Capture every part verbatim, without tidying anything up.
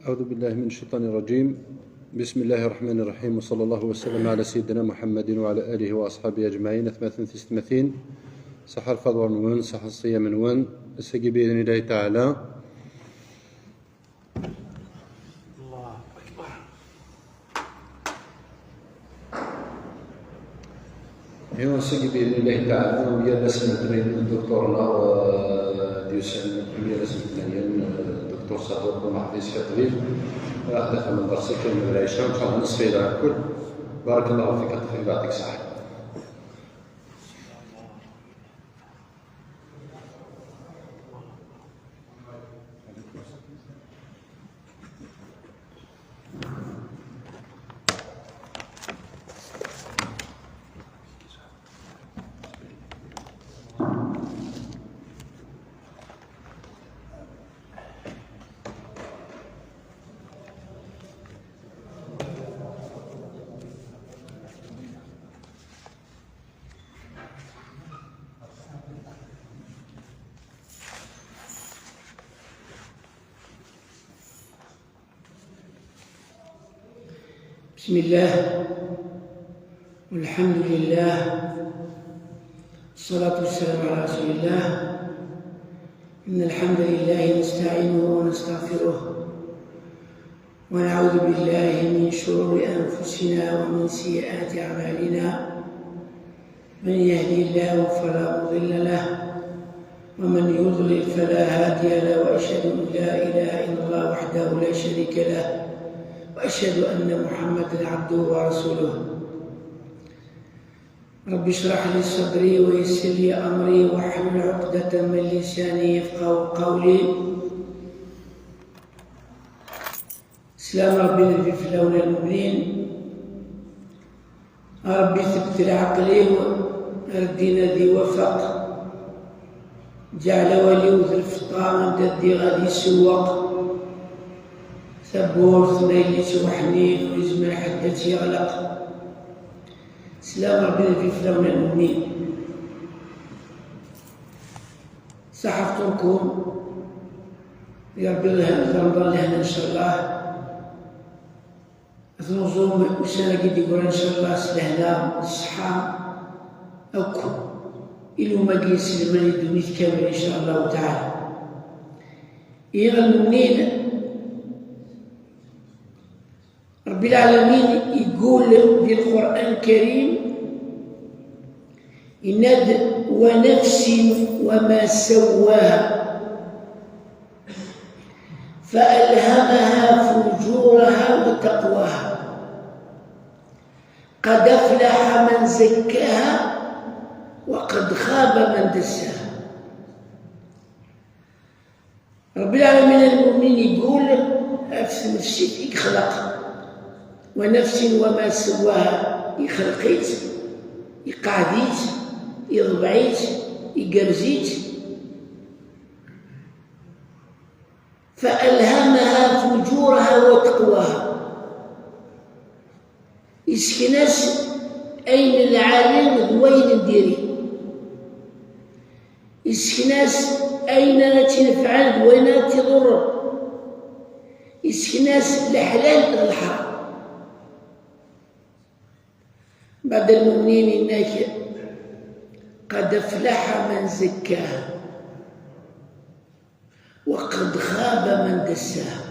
أعوذ بالله من الشيطان الرجيم. بسم الله الرحمن الرحيم، وصلى الله وسلم على سيدنا محمد وعلى آله وأصحابه أجمعين. Atmaten, tisetmatin, ṣaḥa lfaḍur-nwen, ṣaḥa ṣṣiyam-nwen. Ass-agi, بإذن الله تعالى. Ihi, ass-agi, بإذن الله تعالى, yal ass n letnayen, dduktur-nneɣ, eh, d-yusan yal ass n letnayen, eh, dduktur Sadur Bumeḥdi Sḥiṭbib, ad aɣ-d-ixdem ders kan n lɛica, إن شاء الله نصف إلى الكل. بارك الله فيك، يعطيك الصحة. بسم الله، والحمد لله، والصلاة والسلام على رسول الله. إن الحمد لله نستعينه ونستغفره، ونعوذ بالله من شرور أنفسنا ومن سيئات أعمالنا. من يهدي الله فلا مضل له، ومن يضلل فلا هادي له، وأشهد أن لا إله إلا الله وحده لا شريك له، وأشهد أن محمدا عبده ورسوله. رب اشرح لي صدري ويسر لي أمري واحلل عقدة من لساني يفقهوا قولي. Slam Ṛebbi n lbib fell-awen a lmumnin. A Ṛebbi, tbeddel ɛaqel-iw, ar ddin ad iwafeq. Ǧeɛl awal-iw d lfeṭṭa anda ddiɣ ad isewweq. Tawwurt ma yella yettwaḥnin ur yezmir ḥedd ad tt-yeɣleq. Slam Ṛebbi n lbib fell-awen a lmumnin. Ṣaḥa fṭurkum, ya Ṛebbi, lehna, Remḍan lehna, ncallah. Ad tnuẓum ussan-agi d-yeggran, ncallah, s lehna, s ṣṣeḥḥa, akk i luma-agi yeselman i ddunit kamel, ncallah taɛala. Ihi a lmumnin, Ṛebbi lɛalamin iggul di Lqur'an Lkarim, yenna-d: ونفس وما سواها فألهمها فجورها وتقواها قد أفلح من زكاها وقد خاب من دساها. Ṛebbi lɛalamin a lmumnin iggul ɣef tnefsit i yexleq. ونفس وما سواها, ixleq-itt, iqeɛɛed-itt, iḍbeɛ-itt, igerrez-itt. فألهمها فجورها وتقواها. Isken-as ayen n lɛali d wayen n diri. Isken-as ayen ara tt-inefɛen d wayen ara tt-iḍurren. Isken-as leḥlal d lḥram. Mbeɛd a lmumnin, yenna-k: قد أفلح من زكاها وقد خاب من دساها.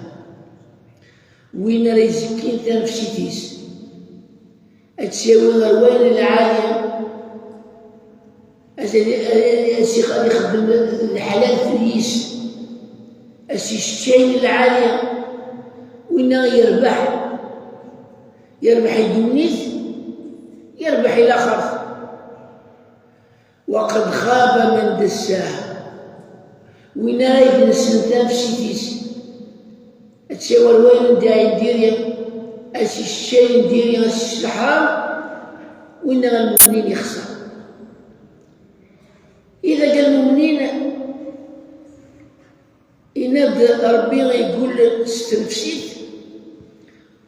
Win ara izekkin tanefsit-is, ad tt-yawi ɣer wayen n lɛali, ad, ad, ad, ad ixdem leḥlal fell-is, ad s-isečč ayen n lɛali, winna yerbeḥ, yerbeḥ i ddunit, yerbeḥ i laxert. وقد خاب من دساها. Win ara idensen tanefsit-is, ad tt-yawi ɣer wayen n diri, ad s-isečč ayen n diri, ad s-isečč leḥram, winna a lmumnin ixṣer. Ihi a lmumnin, yenna-d Ṛebbi iggul s tnefsit,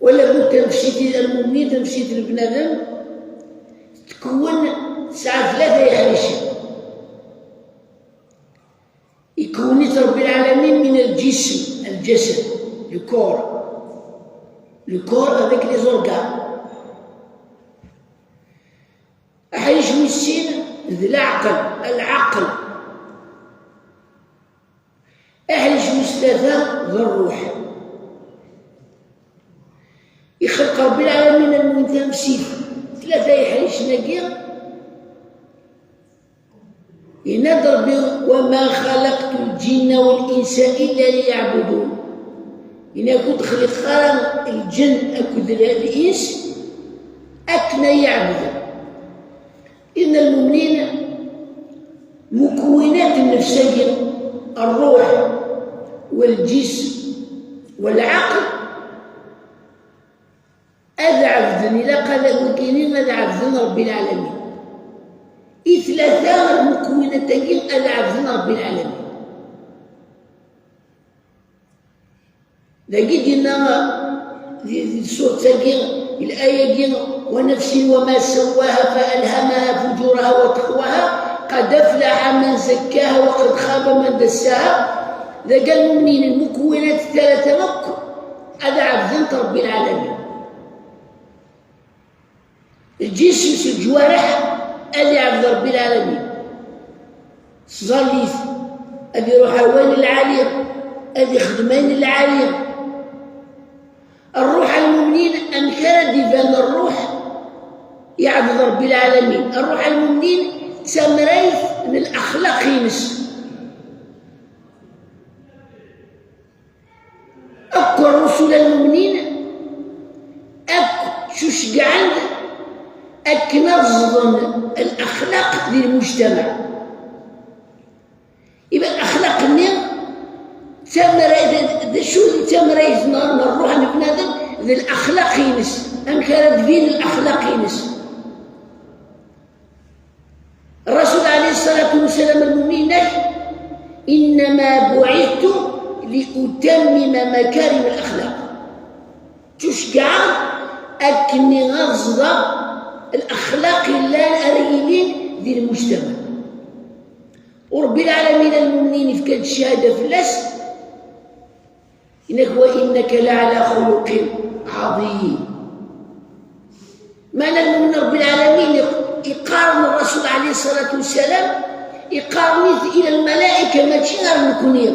wala bu tanefsit i lmumin, tanefsit n bnadem, tkewwen, tesɛa tlata iḥricen. Ikewwen-itt Ṛebbi lɛalamin من الجسم, الجسد. Le corps. Le corps avec les organes. Aḥric wis sin d leɛqel, lɛaqel. Aḥric wis tlata d ṛṛuḥ. Ixleq Ṛebbi lɛalamin almumnin tamsit, tlata iḥricen-agi. Yenna-d Ṛebbi: وما خلقت الجن والإنس إلا ليعبدون. Yenna-k: ur d-xliqeɣ ara lǧen akked l-, l-ins akken ad yi-ɛebden. Inna lmumnin, mukwinat n nnefs-agi, ṛṛuḥ, wal-ǧism, wal-ɛaql, ad ɛebden, ilaq ad wigini ad ɛebden Ṛebbi lɛalamin. I tlata lmukwinat-agi ad ɛebden Ṛebbi lɛalamin. Dagi d-yenna di, di tsuret-agi, laya-agi: ونفس وما سواها فألهمها فجورها وتقواها قد أفلح من زكاها وقد خاب من دساها. Dagi lmumnin, lmukwinat tlata akk ad ɛebden Ṛebbi lɛalamin. Lǧism s leǧwareḥ ad iɛbed Ṛebbi lɛalamin. Tẓallit, ad iruḥ ar wayen lɛali, ad ixdem ayen lɛali. Ṛṛuḥ a lmumnin, amek ara d-iban ṛṛuḥ iɛbed Ṛebbi lɛalamin? Ṛṛuḥ a lmumnin d tamrayt n lexlaq-ines. Akk ṛṛusul a lmumnin, akk cucegɛen-d akken ad ẓden lexlaq di lmujtamaɛ. Iban lexlaq-nni d tamra-, d, d acu d tamrayt n, n ṛṛuḥ n bnadem, d lexlaq-ines. Amek ara d-bin lexlaq-ines? Ṛṛasul ɛalayhi ṣṣalatu wa ṣṣalam a lmumnin, yenna-k: إنما بعثت لأتمم مكارم الأخلاق. Ttuceggɛeɣ akken ad ẓdeɣ lexlaq yellan ara yilin di lmujtamaɛ. U Ṛebbi lɛalamin a lmumnin ifka-d ccahada fell-as, yenna-k: وإنك لعلى خلق عظيم. Meɛna lmumen Ṛebbi lɛalamin iq-, iqqaren Ṛṛasul ɛalayhi ṣṣalatu wa ṣṣalam, iqqaren-it ila lmalaika, mačči ar nekni.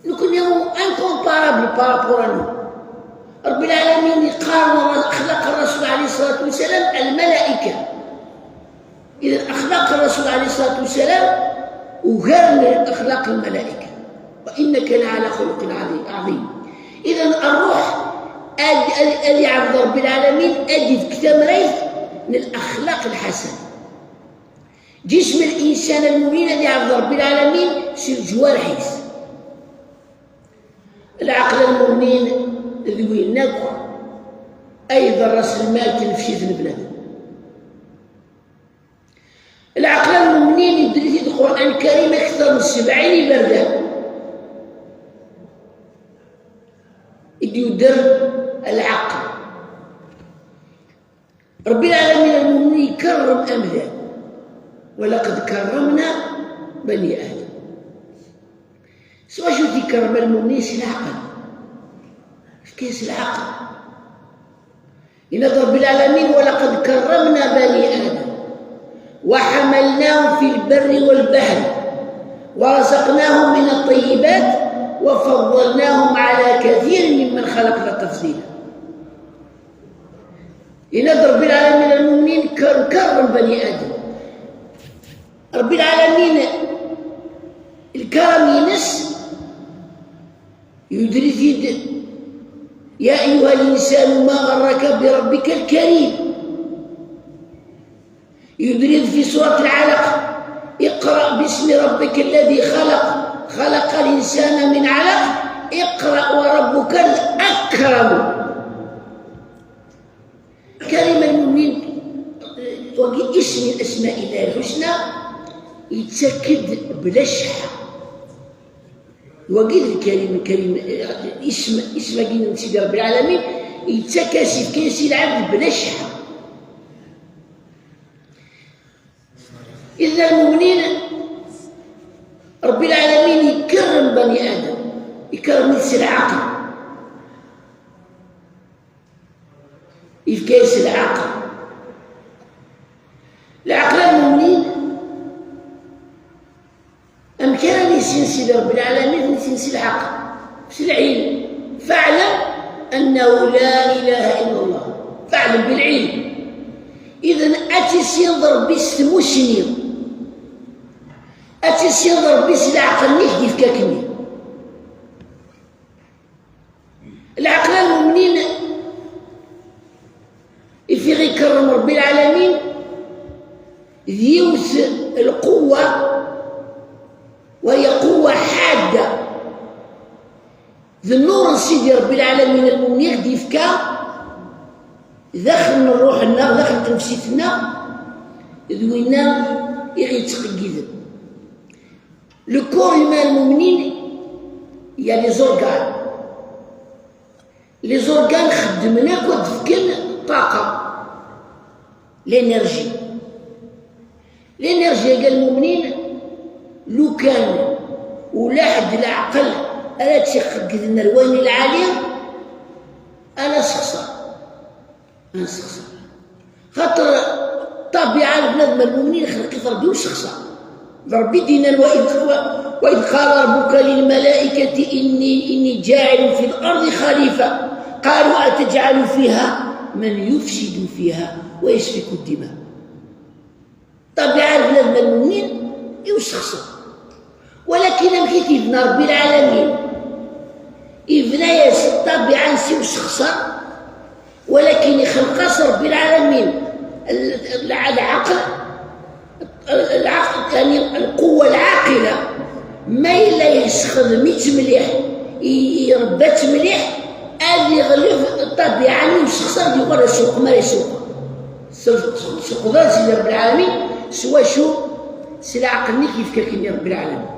Nekni incomparable par rapport à nous. Ṛebbi lɛalamin iqqaren axlaq Ṛṛasul ɛalayhi ṣṣalatu wa ṣṣalam, lmalaika. Idan, axlaq Ṛṛasul ɛalayhi ṣṣalatu wa ṣṣalam ugaren axlaq lmalaika. وإنك لعلى خلق عظيم. Idan, ṛṛuḥ ad, ad, ad iɛbed Ṛebbi lɛalamin, ad d-ifk tamrayt n lexlaq lḥasana. Ǧism linsan a lmumnin ad iɛbed Ṛebbi lɛalamin s leǧwareḥ-is. Lɛeql a lmumnin d win akk ay d ṛṛas lmal n tnefsit n bnadem. Lɛeql a lmumnin yudder-it-id Lqur'an Lkarim akteṛ n sebɛin iberdan i d-yudder lɛeql. Ṛebbi lɛalamin a lmumnin ikerrem amdan. ولقد كرمنا بني آدم. S wacu t-ikerrem a lmumnin? S lɛeql. Efk-as lɛeql. Yenna-d Ṛebbi lɛalamin: ولقد كرمنا بني آدم وحملناهم في البر والبحر ورزقناهم من الطيبات وفضلناهم على كثير ممن خلقنا تفضيلا. Yenna-d Ṛebbi lɛalamin a lmumnin: ker-, kerrem bani Adam. Ṛebbi lɛalamin, lkaram-ines, yudder-it-id: يا أيها الإنسان ما غرك بربك الكريم. Yudder-it في سورة العلق: اقرأ باسم ربك الذي خلق، خلق الإنسان من علق، اقرأ وربك الأكرم. Karim a lmumnin, wagi isem min asma'illahi lḥusna, yettak-d bla cceḥḥa. Wagi d Karim, Karim, eh, isem, isem-agi n Sidi Ṛebbi lɛalamin, yettak-as, yefka-as i lɛebd bla cceḥḥa. Idan a lmumnin, Ṛebbi lɛalamin ikerrem bani Adam, Yefka-yas s lɛaqel. Yefka-yas s lɛaqel. Lɛaqel a lmumnin, amek ara nissin Sidi Ṛebbi lɛalamin, nissin s lɛaqel, s lɛilm. Fa'lam annahu la ilaha illa Allah. Fa'lam bil ilm. Idan, ad tissineḍ Ṛebbi s tmussni. Ad tissineḍ Ṛebbi s leɛqel-nni i k-d-ifka akkenni. Leɛqel a lmumnin, i fiɣ ikerrem Ṛebbi lɛalamin, d yiwet lquwwa, wa hiya quwwa ḥadda. D nnur n Sidi Ṛebbi lɛalamin a lmumnin i k-d-ifka daxel n ṛṛuḥ-nneɣ, daxel n tnefsit-nneɣ, d winna i ɣ-yettqeyyiden. Le corps humain a lmumnin, il y a les organes. Les organes xeddmen akk ad d-fken ṭṭaqa, l'énergie. L'énergie-agi a lmumnin, lukan ulaḥedd leɛqel ara tt-ixeggden ar wayen lɛali, ala sexṣar. Ad nessexṣer. Xaṭer ṭṭabiɛa n bnadem a lmumnin ixleq-it Ṛebbi usexṣar. D Ṛebbi i d-yennan: "وإذ، وإذ قال ربك للملائكة إني، إني جاعل في الأرض خليفة قالوا أتجعل فيها من يفسد فيها ويسفك الدماء." Ṭṭabiɛa n bnadem a lmumnin i usexṣar. Walakin amek i t-yebna Ṛebbi lɛalamin? Yebna-yas ṭṭabiɛa-nnes i usexṣar, walakin ixleq-as Ṛebbi lɛalamin l-, l-, lɛaqel, lɛaqel, yeɛni lquwwa lɛaqila, ma yella yessexdem-itt mliḥ, i-, irebba-tt mliḥ, ad iɣleb ṭṭabiɛa-nni n usexṣar, ad yuɣal ad sewqem ara isewqem. Seqḍan Sidi Ṛebbi lɛalamin s wacu? S leɛqel-nni i k-yefka akkenni Ṛebbi lɛalamin.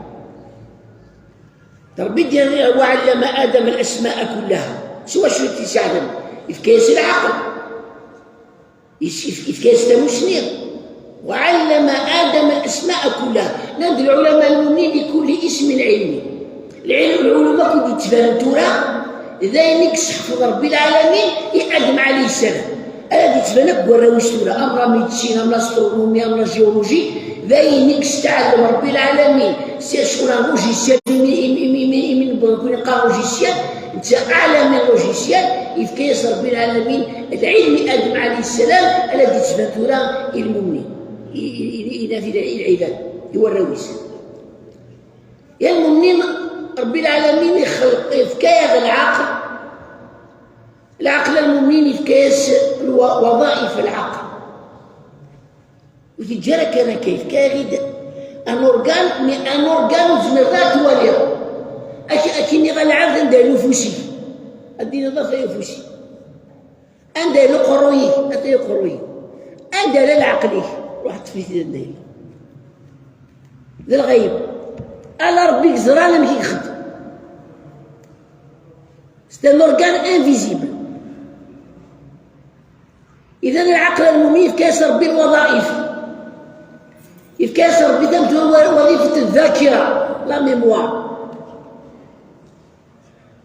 Ṛebbi d-yenna: "وعلم آدم الأسماء كلها." S wacu i t-yesseɛlem? Yefka-yas lɛaqel. Yef-, yef-, yefka-yas tamussni. "وعلم آدم الأسماء كلها." Nnan-d lɛulama a lmumnin: "لكل اسم علم." Lɛil-, lɛulum akk i d-yettbanen tura, d ayen i yesseḥfeḍ Ṛebbi lɛalamin i Adem ɛalayhi ssalam. Ara d-yettban akk deg warraw-is tura, am la médecine, am l'astronomie, am la géologie, d ayen i yesteɛlem Ṛebbi lɛalamin. C'est sur un logiciel, imi, imi, imi, imi, imi newweḍ nekkni neqqar logiciel, netta aɛlami logiciel, yefka-yas Ṛebbi lɛalamin lɛilm i Adem ɛalayhi ssalam, ara d-yettban tura i lmumnin, i, i, i, i, i lɛibad, i warraw-is. Ya lmumnin, Ṛebbi lɛalamin ixleq, yefka-yaɣ lɛaqel. Lɛaqel a lmumnin yefka-yas lwa-, waḍaif lɛaqel. Ur t-yeǧǧa ara kan akka, yefka-yaɣ-id un organe, mais un organe ur tezmireḍ ara ad t-twaliḍ. Ak-, akken iɣal lɛebd anda yella ufus-ik. Ad d-tiniḍ: "Ata ufus-ik." Anda yella uqerruy-ik? Ata uqerruy-ik. Anda yella leɛqel-ik? Ruḥ ṭṭef-it anda yella. D lɣayb. Ala Ṛebbi i yeẓran amek i ixeddem. C'est un organe invisible. Idan, lɛaqel a lmumnin yefka-yas Ṛebbi lwaḍaif. Yefka-yas Ṛebbi tameddurt wa-, waḍifet ddakira, la mémoire.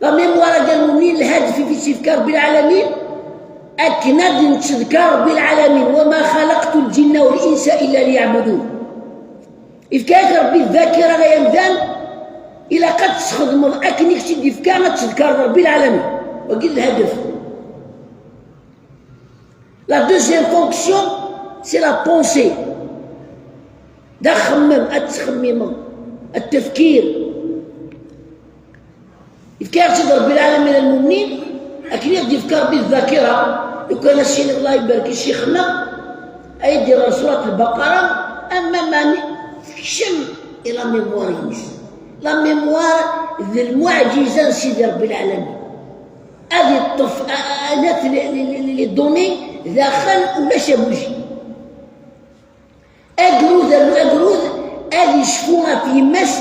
La mémoire-agi a lmumnin, lhadef i t-yefka Ṛebbi lɛalamin, akken ad nettdekkeṛ Ṛebbi lɛalamin: "وما خلقت الجن والإنس إلا ليعبدون." Yefka-yak Ṛebbi ddakira, ay amdan, ilaq ad tesxedmeḍ akken i k-tt-id-yefka, ad tedkeṛeḍ Ṛebbi lɛalamin. Wagi d lhadef. La deuxième fonction, c'est la pensée. D axemmem, ad tettxemmimeḍ, ad tefkir. Yefka-yak-tt-id Ṛebbi lɛalamin a lmumnin, akken i ɣ-d-yefka Ṛebbi ddakira. Lukan ad s-yiniḍ: "Allah ibarek i ccix-nneɣ", ay d-iɣer surat Lbaqara, ama mani tekcem i la mémoire-ines. La mémoire d lmuɛǧiza n Sidi Ṛebbi lɛalamin. Ad iṭṭef, a-, a-, a-, les, les, les, les données daxel, ulac abuji. Agrud, agrud ad icfu ɣef yemma-s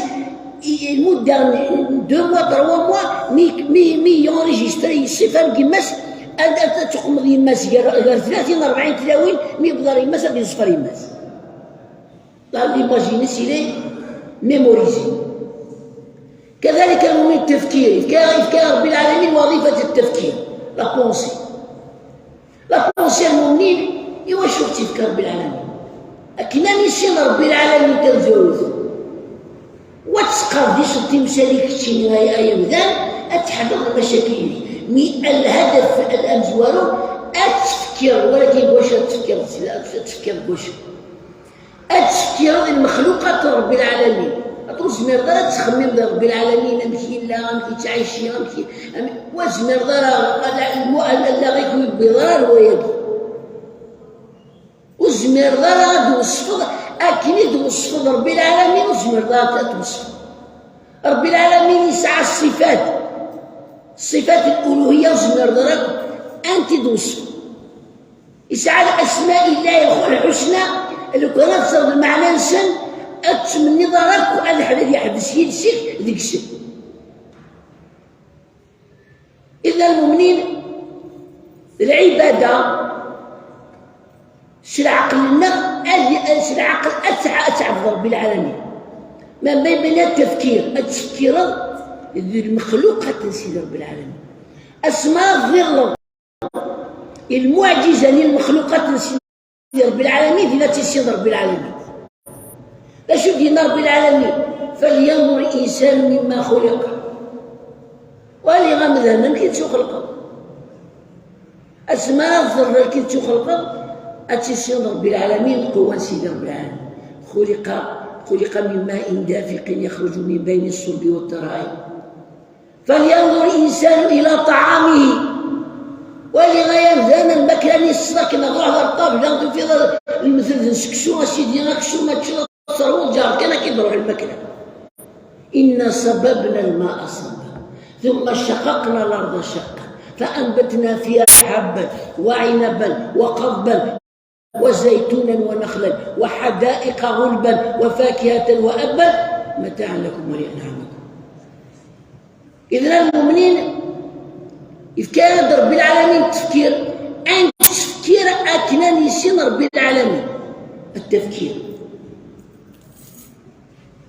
i, i lmudda n deux mois, trois mois, mi, mi, mi yenregistre ṣṣifa n yemma-s, ad, ad, ad teqmeḍ yemma-s gar, gar tlatin, rebɛin tlawin, mi yewweḍ ɣer yemma-s ad iẓfer yemma-s. La, l'image-ines, il est mémorisé. كذلك المؤمن التفكير، يفكر، يفكر رب العالمين وظيفة التفكير، la pensée. La pensée المؤمنين، إيوا شو تفكر رب العالمين؟ أكنا نسين رب العالمين تنزوث. وتسقر دي ستي مسالي كتشيني غاية أي مدان، أتحدث المشاكل. مي الهدف الأمزوارو، أتفكر، ولكن واش أتفكر؟ أتفكر واش؟ Ad tfekkiḍ i lmexluqat n Ṛebbi lɛalamin. Ad ur tezmireḍ ara ad txemmimeḍ di Ṛebbi lɛalamin, amek yella, amek yettɛici, amek i-, amek, ur tezmireḍ ara, ala, lmu-, ala, allaɣ-ik ur yewwiḍ ara ar wayagi. Ur tezmireḍ ara ad tweṣfeḍ akken i d-tweṣfeḍ Ṛebbi lɛalamin, ur tezmireḍ ara ad tweṣfeḍ. Ṛebbi lɛalamin yesɛa ṣṣifat, ṣṣifat n uluhiyya, ur tezmireḍ ara ad t-id-tweṣfeḍ. Yesɛa الأسماء الله الحسنى, lukan ad teẓreḍ lmeɛna-nsen, ad tmenniḍ ara akk ad ḥbes yiles-ik deg-sen. إذا المؤمنين, lɛibada s leɛqel-nneɣ, ad, s leɛqel ad tɛ-, ad tɛebdeḍ Ṛebbi lɛalamin. Ma ma yebna tafkir, ad tfekkireḍ di lmexluqat n Sidi Ṛebbi lɛalamin. Asma tḍilleḍ i lmuɛǧiza n lmexluqat n Sidi Ṛebbi lɛalamin, dinna tisiḍ Ṛebbi lɛalamin. D acu d-yenna Ṛebbi lɛalamin? فلينظر الإنسان مما خلق. Wali amdan amek i d-tuxelqeḍ. Asma ara tẓerreḍ amek i d-tuxelqeḍ, ad tisiḍ Ṛebbi lɛalamin, lqewwa n Sidi Ṛebbi lɛalamin. خلق، خلق من ماء دافق يخرج من بين الصلب والترائب. فلينظر الإنسان إلى طعامه. Wali ay amdan lmakla-nni s-, akken ad ruḥ ɣer ṭṭabla, tufiḍ lmetred n seksu, a sidi, aksum, ad teččeḍ, ad terwuḍ, ǧar kan akka i d-ruḥ lmakla. إنا صببنا الماء صبا ثم شققنا الأرض شقا فأنبتنا فيها حبا وعنبا وقضبا وزيتونا ونخلا وحدائق غلبا وفاكهة وأبا متاعا لكم ولأنعامكم. إذن المؤمنين, yefka-d Ṛebbi lɛalamin tefkir, ad nettfekkir akken ad nissin Ṛebbi lɛalamin. التفكير.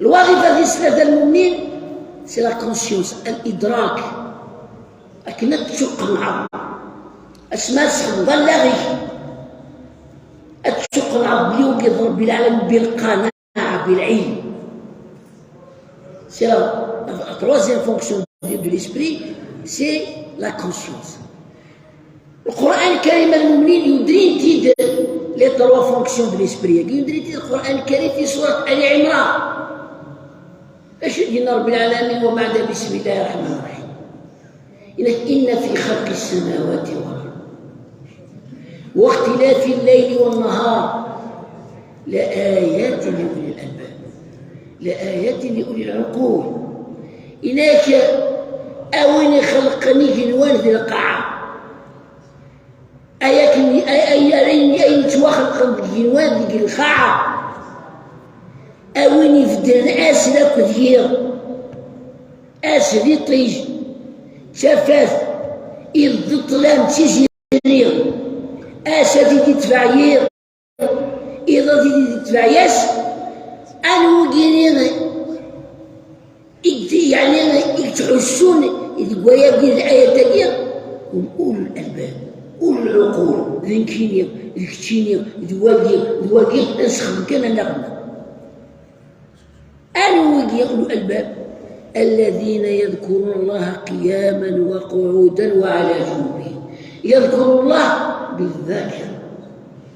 Lwaḍifa tis tlata n lmumin, c'est la conscience, الإدراك. Akken ad tettuqenɛeḍ. Asma ad txedmeḍ allaɣ-ik, ad tettuqenɛeḍ belli ur d-yeḍr Ṛebbi lɛalamin, bilqanaɛa, bilɛilm. C'est la, la troisième fonction de, de l'esprit, c'est la conscience. Lqur'an lkarim a lmumnin yudrin-t-id, les trois fonctions de l'esprit-agi, yudrin-t-id Lqur'an lkarim fi surat Ali Ɛimran. Acu i d-yenna Ṛebbi lɛalamin, wa baɛda, bismillahi ṛṛaḥmani ṛṛaḥim? Yenna-k, إن في خلق السماوات والأرض واختلاف الليل والنهار لآيات لأولي الألباب. لآيات لأولي العقول. Yenna-k, a win ixelqen igenwan d lqaɛa. Ay akken, ay, ay, ay, ay yettwaxelqen deg igenwan, deg lqaɛa. A win ibeddlen ass d akked yiḍ. Ass d iṭij, d tafat, iḍ d ṭṭlam d tiziri. Ass ad t-id-itbeɛ yiḍ, iḍ ad t-id-itbeɛ ass. Anwa wigi i d-, yeɛni, i yettḥussun deg wayagi d ayat-agi? Hum ulul albab, ulul ɛuqul, d nekkini, d keččini, d wagi, d wagi, ad nessexdem kan anaɣ-nneɣ. Anwa wigi ulul albab? الذين يذكرون الله قياما وقعودا وعلى جنوبهم. يذكرون الله بالذاكرة.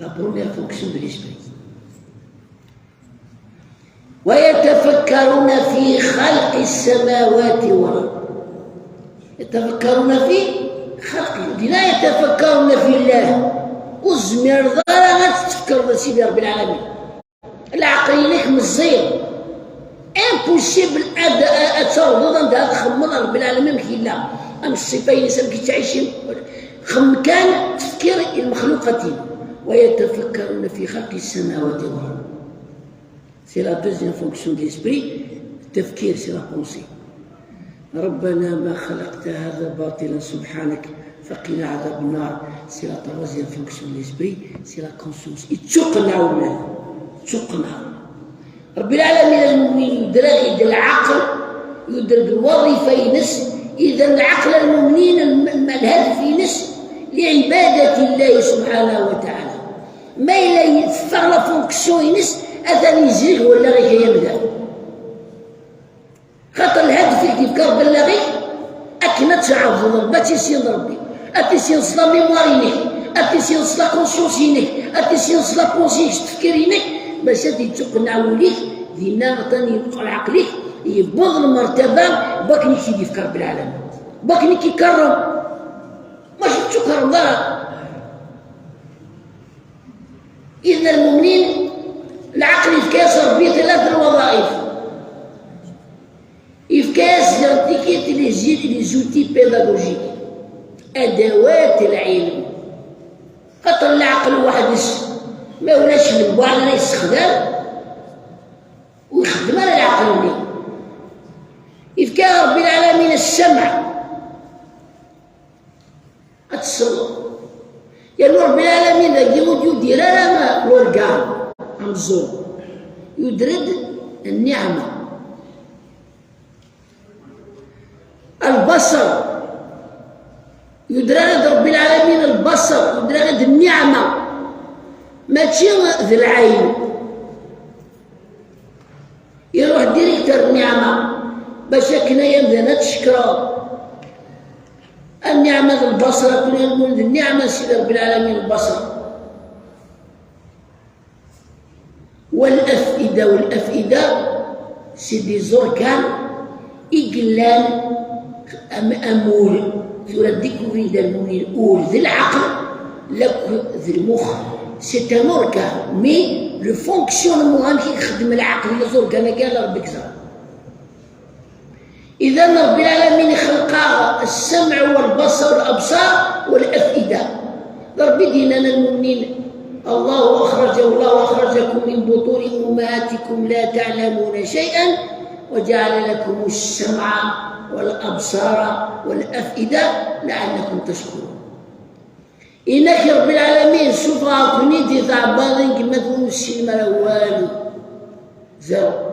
La première fonction de l'esprit. ويتفكرون في خلق السماوات والأرض. يتفكرون في خلق، لا يتفكرون في الله. Ur tezmireḍ ara ad tfekkreḍ Sidi Ṛebbi lɛalamin. Leɛqel-inek meẓẓi. Impossible ad, ad tawḍeḍ anda ad txemmeḍ Ṛebbi lɛalamin amek yella, amek ṣṣifa-ines, amek yettɛici. Xemmem kan, tefkiḍ i lmexluqat-im. ويتفكرون في خلق السماوات والأرض. C'est la deuxième fonction de l'esprit. التفكير, c'est la pensée. ربنا ما خلقت هذا باطلا سبحانك فقنا عذاب النار. C'est la troisième fonction de l'esprit, c'est la conscience. Ittuqna wawal. Ittuqna. Ṛebbi lɛalamin, a lmumin, yudr-aɣ-id lɛaqel, Yudder-d lwaḍifa-ines, idan lɛeql n lmumnin, lm-, lm-, lhadef-ines لعبادة الله سبحانه وتعالى. Ma yella teffeɣ la fonction-ines, atan yezrig wallaɣ-ik ay amdan. Xaṭer lhadef i k-d-yefka Rebbi allaɣ-ik, akken ad tɛebdeḍ Rebbi, ad tissineḍ Rebbi, ad tissineḍ s la mémoire-inek, ad tissineḍ s la conscience-inek, ad tissineḍ s la pensée-ik, s tefkir-inek, bac ad yettuqenneɛ wul-ik, dinna atan yenqer lɛeql-ik, yewweḍ lmertaba n wakken i k-id-yefka Rebbi lɛalamin, n wakken i k-ikerrem, mačči tettukerrmeḍ ara. Idan lmumnin, lɛeql yefka-yas Rebbi tlata lwaḍaif. Yefka-yas les outils pédagogiques, adawat lɛilm. Xaṭer lɛeql weḥd-s, ma ulac lemwaɣ ara yessexdam, ur ixeddem ara lɛeql-nni. Yefka Rebbi lɛalamin السمع. Ad tselleḍ. Yernu Rebbi lɛalamin dagi ur d-yudir ara l'organe, ameẓẓuɣ. Yuder-d nniɛma. Lbaṣer. Yuder-d Rebbi lɛalamin lbaṣer, yuder-d nniɛma. Mačči d lɛayn. Iruḥ direct ar nniɛma, bac akken ay amdan ad tcekkreḍ. Nniɛma d lbaṣer, akken ay lmul d nniɛma n Sidi Rebbi lɛalamin lbaṣer. Wal afida, wal afida, c'est des organes i yellan am, am ul, tura découvrir d lmumnin, ul d lɛaqel, lakk d lmux, c'est un organe, mais le fonctionnement, amek i ixeddem lɛaqel, les organes-agi, ala Rebbi i yeẓran. Idan Rebbi lɛalamin ixleq-aɣ السمع والبصر والأبصار والأفئدة. Rebbi d-yennan lmumnin, الله أخرج، والله أخرجكم من بطون أمهاتكم لا تعلمون شيئا وجعل لكم السمع والأبصار والأفئدة لعلكم تشكرون. Yenna-k Rebbi lɛalamin, ssufɣeɣ-ken-id di tɛebbaḍin n gma-twen ur tessinem ara walu. Zéro.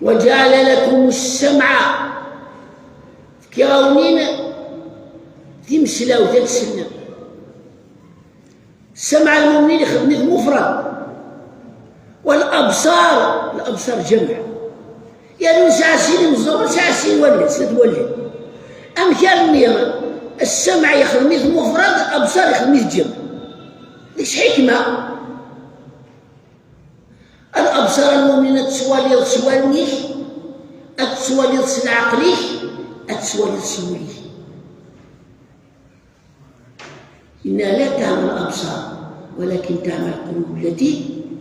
وجعل لكم السمع. Fkiɣ-awen-in timeslawt ad tessnem. Ssamɛa lmumnin ixdem-it mufrad. Wal abṣar, labṣar ǧamɛ. Yernu nesɛa sin imeẓẓuɣen, nesɛa sin wallen, snat wallen. Amek ara nniɣ, ssamɛa ixdem-it mufrad, abṣar ixdem-it ǧamɛ? Deg-s ḥikma. Labṣar lmumnin ad tettwaliḍ s wallen-ik, ad tettwaliḍ s leɛqel-ik, ad tettwaliḍ s wul-ik. إنها لا تعمى الأبصار ولكن تعمى القلوب التي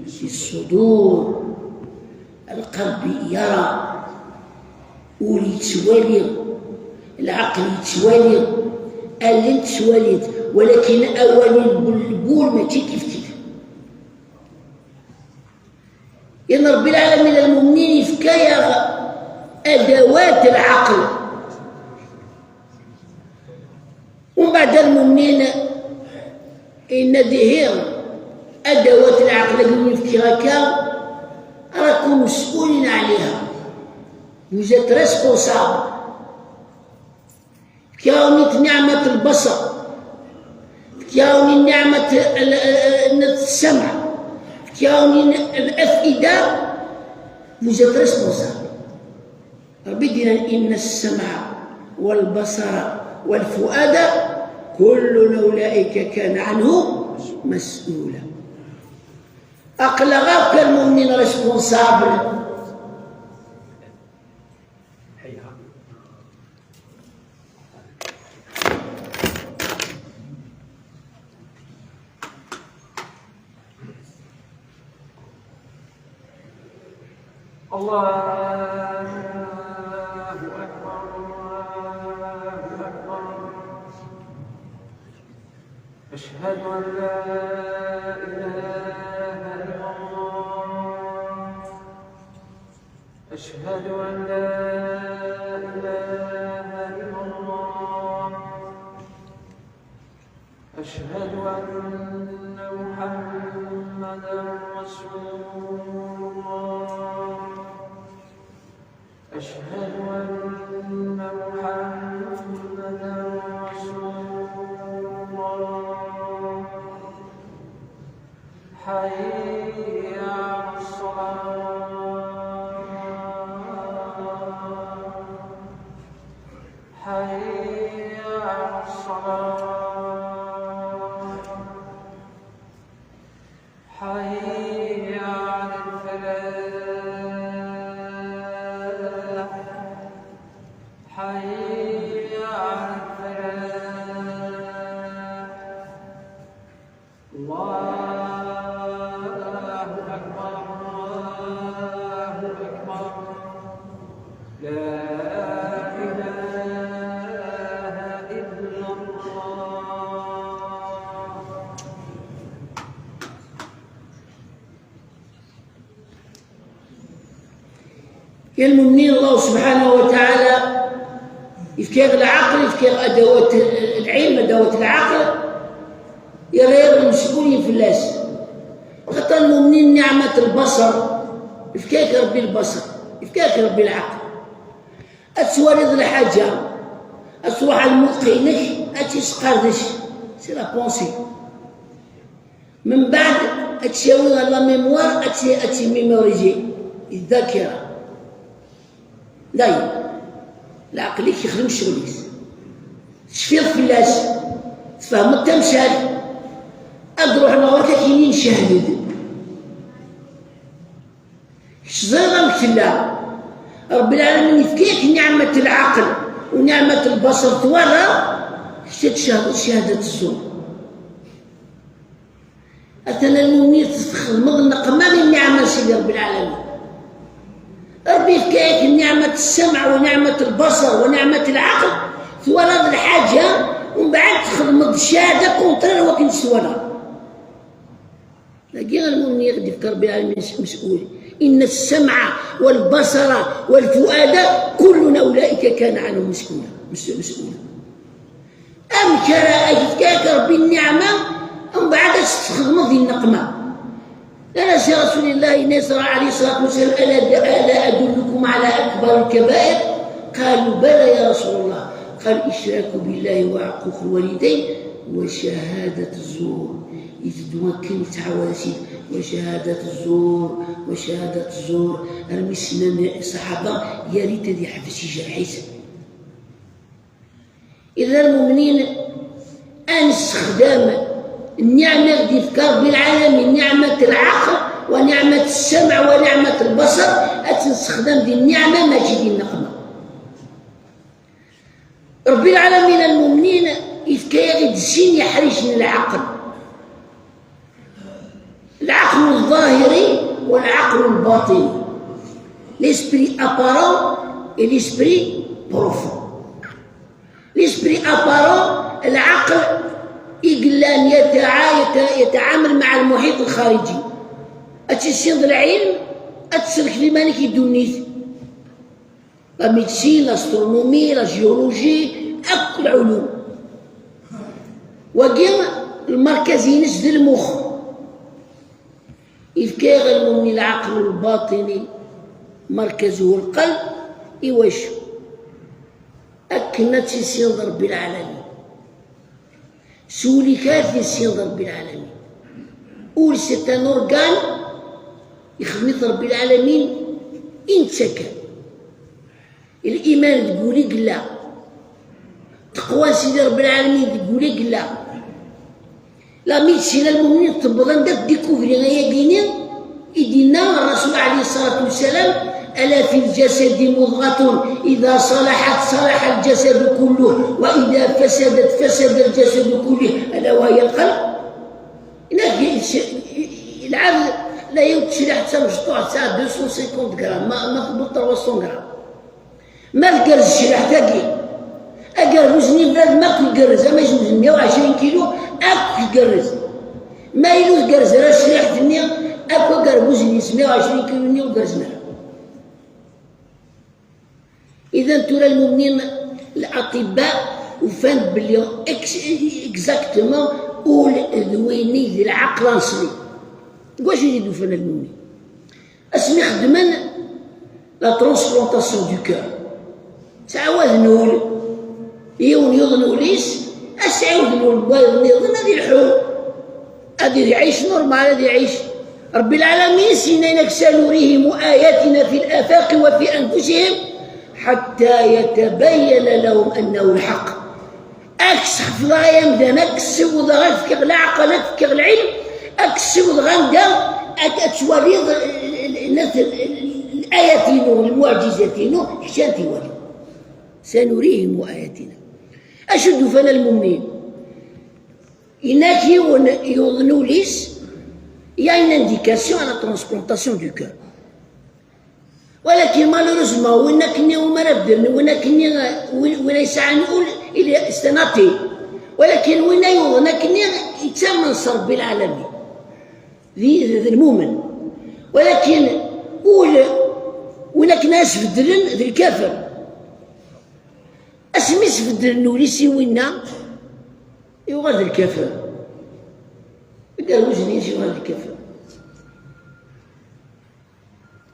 في الصدور. القلب يرى، ul yettwali, lɛaqel yettwali, allen ttwalint, walakin awal n wul mačči kifkif. Yan Rebbi lɛalamin, lmumnin yefka-yaɣ adawat lɛaqel. Umbeɛd lmumnin yenna-d ihi, adawat lɛaqel-agi i wen-fkiɣ akka, راكم مسؤولين عليها. Vous êtes responsables. Fkiɣ-awen-id nniɛmat lbaṣar, fkiɣ-awen-id nniɛmat l-, l-, l-, ssama, fkiɣ-awen-id lafida, vous êtes responsables. Rebbi d-yenna, إن السمع والبصر والفؤاد كل أولئك كان عنه مسؤولا. Aql-aɣ akk a lmumnin responsables. الله أكبر، الله أكبر. أشهد أن لا إله إلا الله. أشهد أن لا إله إلا الله. أشهد أن محمدا رسول الله. الله أكبر، الله أكبر. لا إله إلا الله. Ya lmumnin, Allah subḥanahu wa taɛala yefka-yaɣ lɛaqel, yefka-yaɣ adawat, lɛilm, adawat lɛaqel, yerra-yaɣ d imesbulen fell-as. Xaṭer lmumnin, niɛmat lbaṣar, yefka-yak Ṛebbi lbaṣar, yefka-yak Ṛebbi lɛaqel. Ad twaliḍ lḥaǧa, ad truḥ ar lmux-inek, ad tt-tesqerdec, c'est la pensée. Mbeɛd, ad tt-yawi ɣer la mémoire, ad tt-, ad tt-mémoriser, i ddakira. Dayen, lɛeql-ik yexdem ccɣel-is. Tecfiḍ fell-as, tfehmeḍ tamsalt, ad d-ruḥen ɣur-k ad k-inin cehhed. Kečč teẓriḍ amek tella. Ṛebbi lɛalamin yefka-yak niɛmat lɛaqel u niɛmat lbaṣer twalaḍ, kečč ad tcehdeḍ cehdat zzur. Atan a lmumin, txedmeḍ nneqma di nniɛma n Sidi Ṛebbi lɛalamin. Ṛebbi yefka-yak niɛmat ssem wa niɛmat lbaṣer wa niɛmat lɛaqel, twalaḍ lḥaǧa, umbeɛd txedmeḍ cahada contraire wakken s-twalaḍ. Dagi a lmumin, i ɣ-d-yefka Ṛebbi lɛalamin s-, مسؤول. إن السمع والبصر والفؤاد كل أولئك كان عنه مسؤولا. Mes-, مسؤولا. Amek ara ak-yefk Ṛebbi nniɛma, mbeɛd ad tt-txedmeḍ di nneqma? Nnan-as, ya Rasul Allah, yenna-yas عليه الصلاة والسلام: ألا د-، ألا أدلكم على أكبر الكبائر؟ قالوا: بلى يا رسول الله. قال: الإشراك بالله وعقوق الوالدين وشهادة الزور. Iteddu akken yettɛawad-as-id: وشهادة الزور، وشهادة الزور. Armi s-nnan ṣṣaḥaba: يا ريت ad yeḥbes ijerreḥ-it. Idan a lmumnin, ad nessexdam nniɛma i ɣ-d-yefka Ṛebbi lɛalamin, niɛmat lɛaqel wa niɛmat ssem wa niɛmat lbaṣer, ad tt-nessexdam di nniɛma mačči di nneqma. Ṛebbi lɛalamin a lmumnin yefka-yaɣ-id sin iḥricen n lɛaqel. العقل الظاهري والعقل الباطني. L'esprit apparent et l'esprit profond. L'esprit apparent, lɛaqel i yellan yetɛa-, yeta-, yetɛamal مع المحيط الخارجي. Ad tissineḍ lɛilm, ad tselkeḍ iman-ik i ddunit. La médecine, l'astronomie, la géologie, akk lɛulum. Wagi lmerkaz-ines d lmux. Yefka-yaɣ lmumin lɛaqel lbaṭini, مركزه القلب. Iwacu? Akken ad tissineḍ Ṛebbi lɛalamin. S wul-ik ara tissineḍ Ṛebbi lɛalamin. Ul, c'est un organe, ixdem-it Ṛebbi lɛalamin, i netta kan. Liman deg wul i yella. Taqwa n Sidi Ṛebbi lɛalamin deg wul i yella. La médecine a lmumnin tewweḍ anda tdikuvri ayagi-nni i d-yenna Ṛṛasul ɛalayhi ṣṣalatu wassalam: ألا في الجسد مضغة إذا صلحت صلح الجسد كله وإذا فسدت فسد الجسد كله، ألا وهي القلب. Inak, lɛebd la yiwet tecliḥt tamecṭuḥt tesɛa deux cent cinquante grammes, ma, ma tewweḍ trois cents grammes. Ma tgerrez tecliḥt-agi, agerruz-nni n bnadem akk igerrez, ama yezweǧ meyya u ɛecrin kilu, akk igerrez. Ma yella ur tgerrez ara tecliḥt-nni, akk agerruz-nni s meyya u ɛecrin kilu-nni ur gerrzen ara. Idan tura lmumnin, l'aṭibba ufan-d belli ex-, exactement ul d win i d lɛaqel aṣli. Deg wacu i t-id-ufan a lmumnin? Asmi xeddmen la transplantation du cœur, ttɛawaden ul, yiwen yuḍen ul-is, ad s-ɛiwden ul n wayeḍ nniḍen ad ilḥu, ad iɛic normal, ad iɛic. Ṛebbi lɛalamin s-yenna-ak: سنريهم آياتنا في الآفاق وفي أنفسهم حتى يتبين لهم أنه الحق. Ad k-sxefḍeɣ ay amdan, ad k-ssiwḍeɣ, ad k-fkeɣ leɛqel, ad k-fkeɣ lɛilm, ad k-ssiwḍeɣ anda ad, ad twaliḍ, eh, eh, eh, eh, layat-inu, lmuɛǧizat-inu, kečč ad t-iwali. سنريهم آياتنا. Acu d-ufan a lmumnin? Yenna-k yiwen yuḍen ul-is, il y a une indication à la transplantation du cœur. Walakin malheureusement, win akkenni umi ara bedlen, win akkenni, win, win yesɛan ul, il est, c'est un athée. Walakin win ay yuḍen akkenni, yettamen s Rebbi lɛalamin. D, d, d lmumen. Walakin ul, win akken ara s-bedlen, d lkafer. Asmi s-bedlen ul-is i winna, yuɣal d lkafer. Deg rruj-nni yuɣal d lkafer.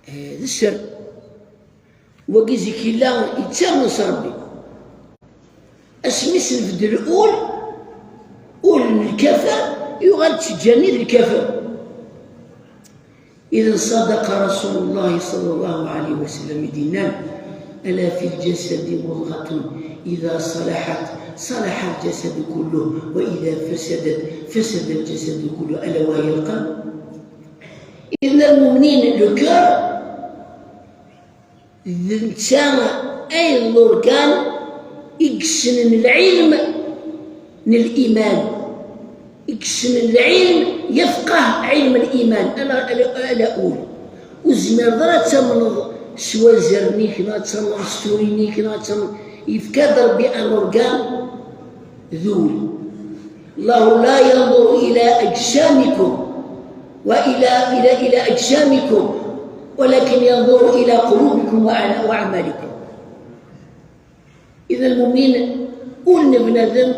Eh, d sser. Wagi zik yella yettamen s Rebbi. Asmi s-nbeddel ul, ul n lkafer, yuɣal d ttǧani d lkafer. إذا صدق رسول الله صلى الله عليه وسلم دينا: ألا في الجسد مضغة إذا صلحت صلح الجسد كله وإذا فسدت فسد الجسد كله ألا وهي القلب. إذن المؤمنين, le cœur, d netta ay d l'organe i yessnen lɛilm n liman, i yessnen lɛilm, yefqah ɛilm liman, ala, ala, ala ul. Ur tezmireḍ ara ad tamneḍ s wanzaren-ik, neɣ ad tamneḍ s turin-ik, neɣ ad tamneḍ, yefka-d Rebbi un organe d ul. الله لا ينظر إلى أجسامكم وإلى، إلى، إلى أجسامكم ولكن ينظر إلى قلوبكم وأعمالكم. إذا المؤمن, ul n bnadem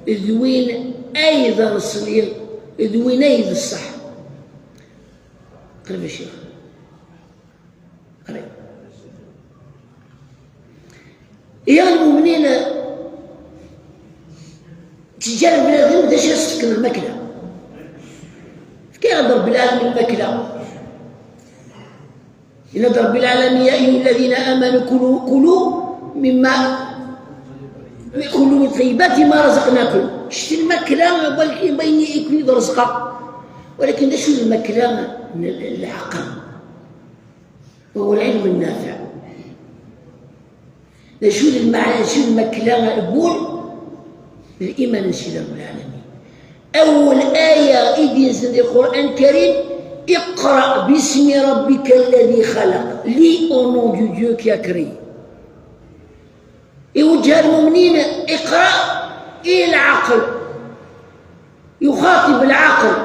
d win ay d aneṣli, d win ay d ṣṣeḥ. Qrib a Ccix. Qrib. Ihi lmumnin, ttǧǧan bnadem d acu as-tefken lmakla. Fkiɣ-d Rebbi lɛalamin lmakla. Yenna-d Rebbi lɛalamin: يا أيها الذين آمنوا كلوا، كلوا مما، كلوا من طيبات ما رزقناكم. Ččet lmakla, bayen i ken-id-reẓqeɣ. Walakin d acu d lmakla n lɛaqel? وهو العلم النافع. D acu d lmeɛna, d acu d lmakla n wul? D liman n Sidi Rebbi lɛalamin. Awel aya i d-yenzen di Qur'an Karim: اقرأ باسم ربك الذي خلق. Lis au nom du Dieu qui a créé. Iwejjeh lmumnin, iqra i lɛaqel. Yuxaṭib lɛaqel.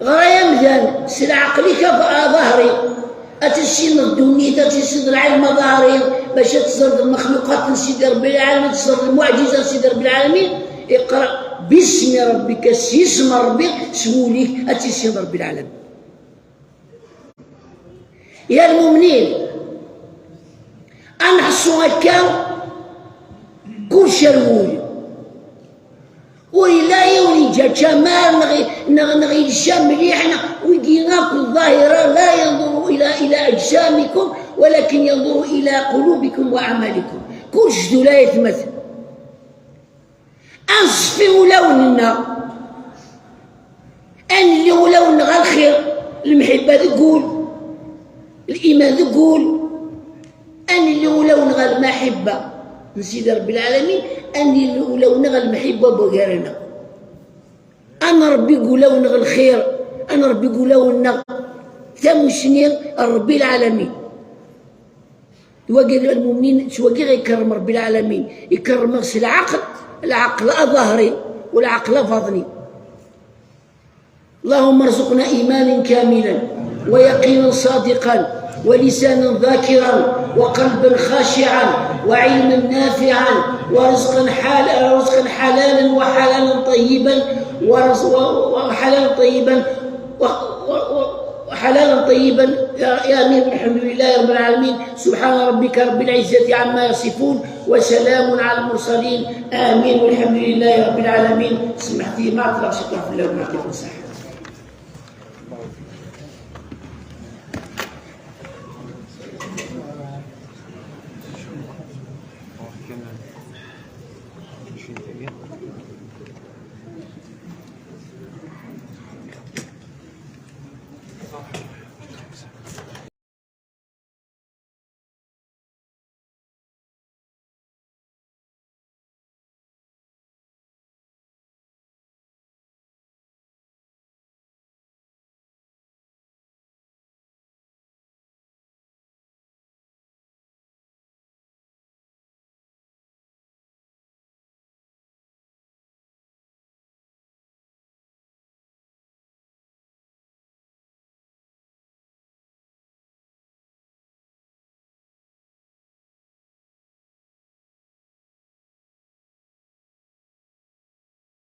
Ɣer ay amdan s lɛaqel-ik aḍahri. Ad tissineḍ ddunit, ad tissineḍ lɛilm aḍahri, bac ad teẓreḍ lmexluqat n Sidi Rebbi lɛalamin, ad teẓreḍ lmuɛǧiza n Sidi Rebbi lɛalamin. Iqra bismi rabbika, s yisem n Rebbi, s wul-ik, ad tissineḍ Rebbi lɛalamin. Ya lmumnin, ad neḥṣu akka kullec ar wul. Ur yella yiwen yeǧǧa ččamar neɣ, neɣ, neɣ yelsa mliḥ, neɣ wigi akk ḍahira, لا ينظر إلى، إلى أجسامكم ولكن ينظر إلى قلوبكم وأعمالكم. Kullec d ula aytmaten. Ad nṣeffi ulawen-nneɣ. Ad nelli ulawen-nneɣ ɣer lxir, lemḥibba deg wul, liman deg wul. Ad nelli ulawen-nneɣ ɣer lmaḥibba n Sidi Rebbi lɛalamin, ad nelli ulawen-nneɣ ɣer lemḥibba n wagar-nneɣ. Ad nṛebbi deg ulawen-nneɣ lxir, ad nṛebbi deg ulawen-nneɣ tamusni n Rebbi lɛalamin. D wagi lmumnin, s wagi i ikerrem Rebbi lɛalamin, ikerrem s lɛaqel, lɛaqel aḍahri u lɛaqel abaḍni. اللهم ارزقنا إيمانا كاملا ويقينا صادقا ولسانا ذاكرا وقلبا خاشعا وعلما نافعا ورزقا حال-، رزقا حلالا وحلالا طيبا ورز-، و-، وحلالا طيبا و-، و-، و-، وحلالا طيبا. يا، يا آمين. الحمد لله رب العالمين. سبحان ربك رب العزة عما يصفون وسلام على المرسلين. آمين والحمد لله رب العالمين. سمحتي ما طلعش طرف الأول، يعطيكم الصحة.